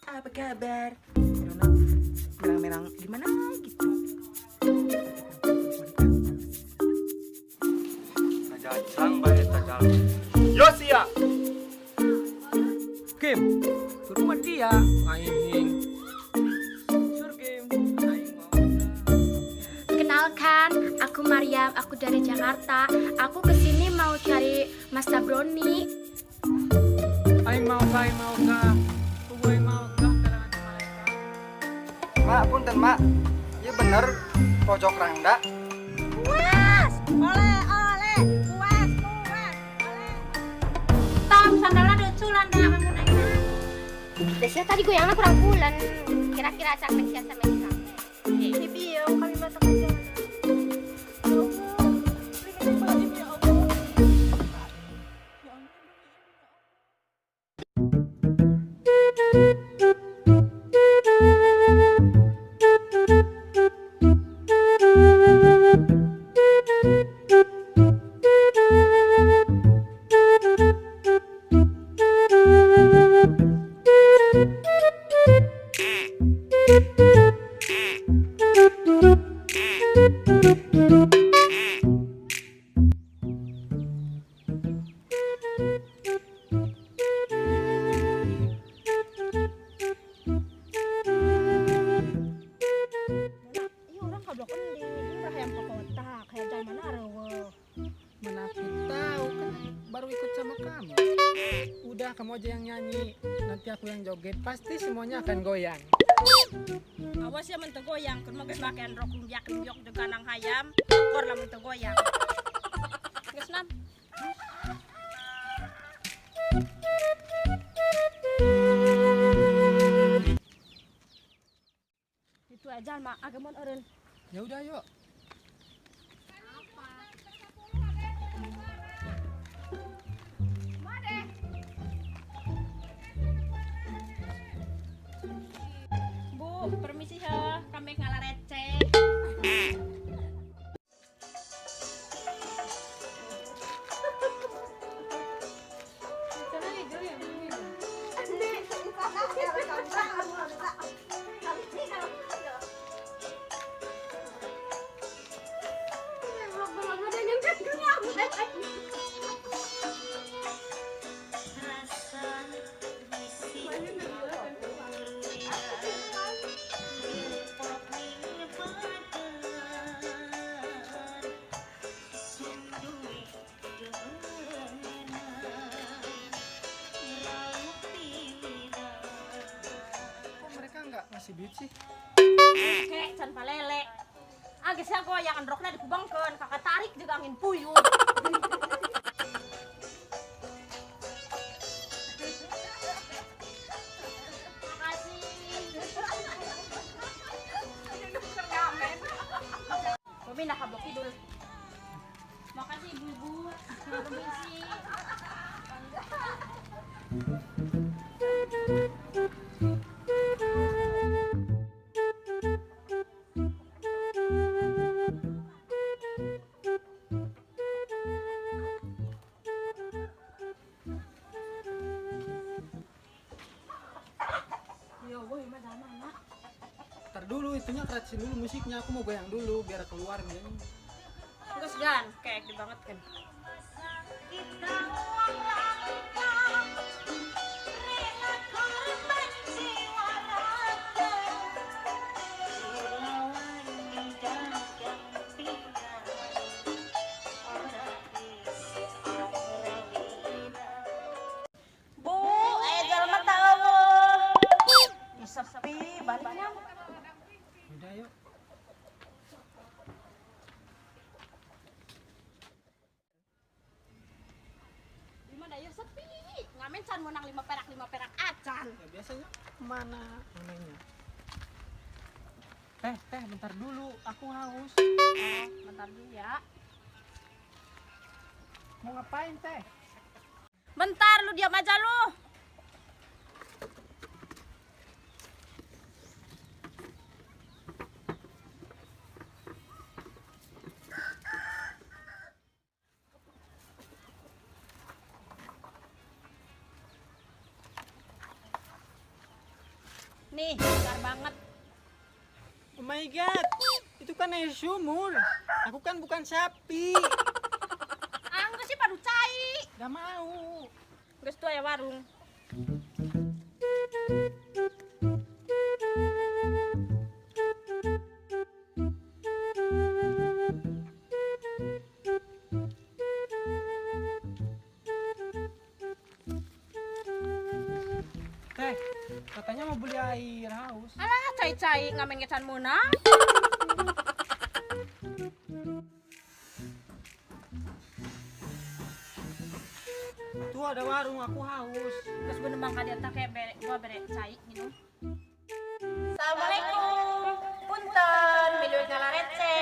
Apa kabar? Irungna merang-merang gimana gitu. Sajajang bae eta jalma. Yosia. Kim, ke rumah dia, aing. Sur Kim, aing mau. Kenalkan, aku Mariam, aku dari Jakarta. Aku kesini mau cari Mas Sabroni. Aing mau kah, aing mau kah. Tunggu aing mau kah, kalangan malaikat. Mak, punten mak. Iya bener, pojok rangda. Puas, oleh oleh, puas puas, oleh. Tom, sandalnya lucu lah, ndak menggunakan. Biasanya tadi goyangnya kurang bulan. Kira-kira capek siasa Amerika. Ini piye kami masak aja. Ya Allah, ya Allah. Ya Allah. Iya, urang kablok endi? Ini hayam ke kota, kayak jalan mana areueuh. Mana aku tahu kan baru ikut sama kamu. Udah kamu aja yang nyanyi, nanti aku yang joget, pasti semuanya akan goyang. Awas ya mun teu goyang, kun mah geus make rok lumbiak-lumbiok juga nang hayam, tekor lamun teu goyang. Geus nam. Itu aja mah agamon eureun. Ya udah yuk. Bu, permisi ya, kami ngalah receh. Kok mereka nggak ngasih duit sih? Kek, can palele. Ah, geus ya goyang rokna dikubangkeun, kakak tarik juga angin puyuh. Makasih. Bumi nak kablok kidul. Makasih ibu-ibu. Permisi. Ya Allah, ini mah mana? Ntar dulu, itunya kerasin dulu musiknya, aku mau goyang dulu biar keluar nih. Geus gan, kayak gede banget kan. Bu, jalma tahu. Sepi baliknya. Udah yuk. Gimana ya sepi. Ngamen can menang 5 perak 5 perak acan. Ya biasanya mana namanya? Teh, teh, bentar dulu, aku haus. Oh, bentar dulu ya. Mau ngapain teh? Bentar, lu diam aja lu. Nih, segar banget. Oh my god, itu kan air sumur. Aku kan bukan sapi. Ah, enggak sih padu cai. Gak mau. Geus tuh aya warung. Teh, katanya mau beli air haus. Alah, cai-cai ngamen ngecan meunang. Tuh ada warung, aku haus. Terus gue nembang ka dieu teh kayak bere, gua bere cai minum. Assalamualaikum. Punten, milu ngalarece.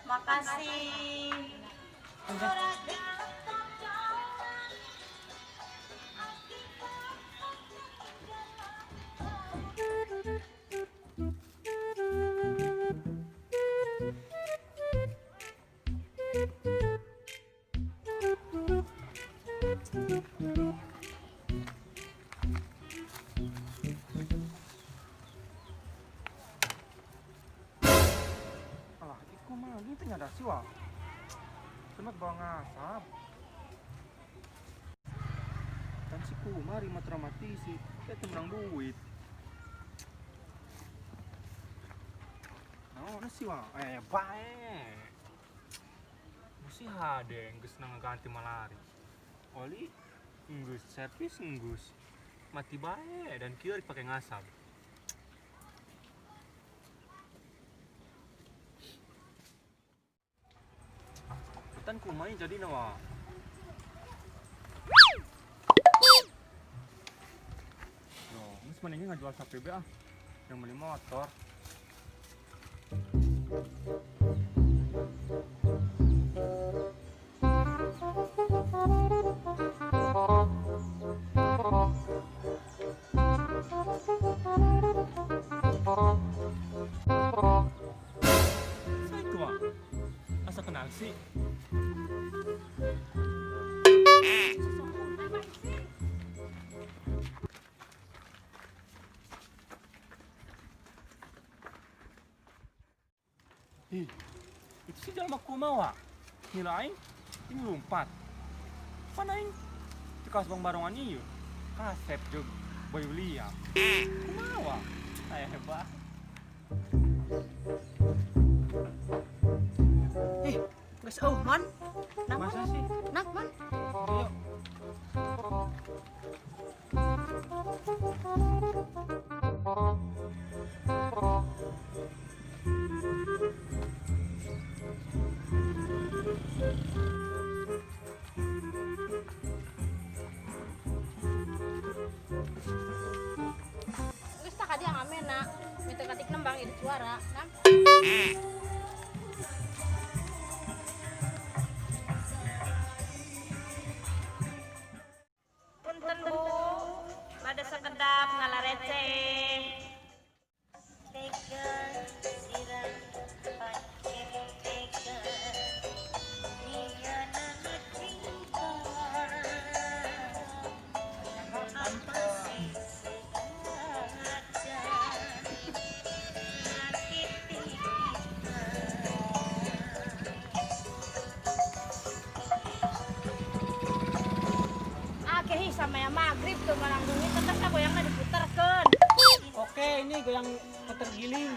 Makasih. Alah, iku mah ini teh nyada sih wah. Semet bawa ngasap. Kan si Kumari mah traumatisi, dia teu menang duit. Naon sih wah? Eh, bae. Mesti hade geus nang ganti malari. Oli geus servis geus. Mati bae dan kieu pake ngasap. Tan kumai jadi nawa. Loh, ini sebenarnya nggak jual sapi be ah, yang beli motor. Saya itu ah, asa kenal sih. Ih, itu sih jalan kumaha. Nila aing ini lompat. Pan aing di kaos bang barongan ieu. Kasep jeung Boy William. Kumaha? Aya hebat. Ih, geus eueuh man. Nah, Masa sih? Nah, man. Ayo. Geus tak ka dia ngamena. Minta katik nembang itu suara, nah. Punten Bu, bade sekedap ngalarece. Oke, sama yang maghrib tuh malang duit tetep saya goyangnya diputerkeun. Oke, ini goyang puter giling.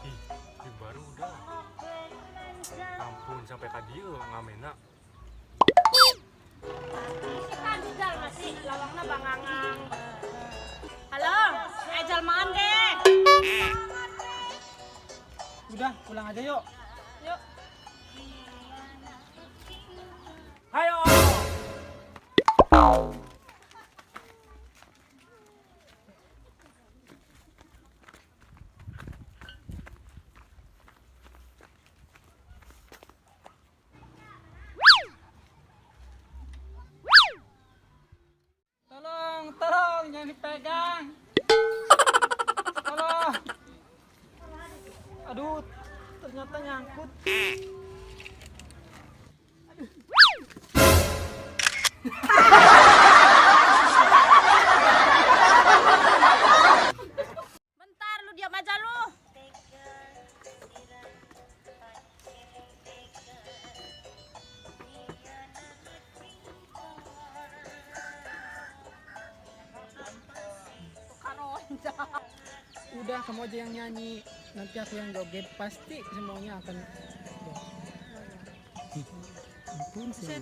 Ih, baru udah. Nyampe ka dieu ngamena. Tadi jalma sih lawangna bangangang. Halo, jalmaan ge. Udah, pulang aja yuk. Yuk. Hayo. Tolong, tolong, jangan dipegang. Tolong. Aduh, ternyata nyangkut. Bentar lu diam aja lu. Udah, kamu aja yang nyanyi. Nanti aku yang joget. Pasti semuanya akan. Ampun sih.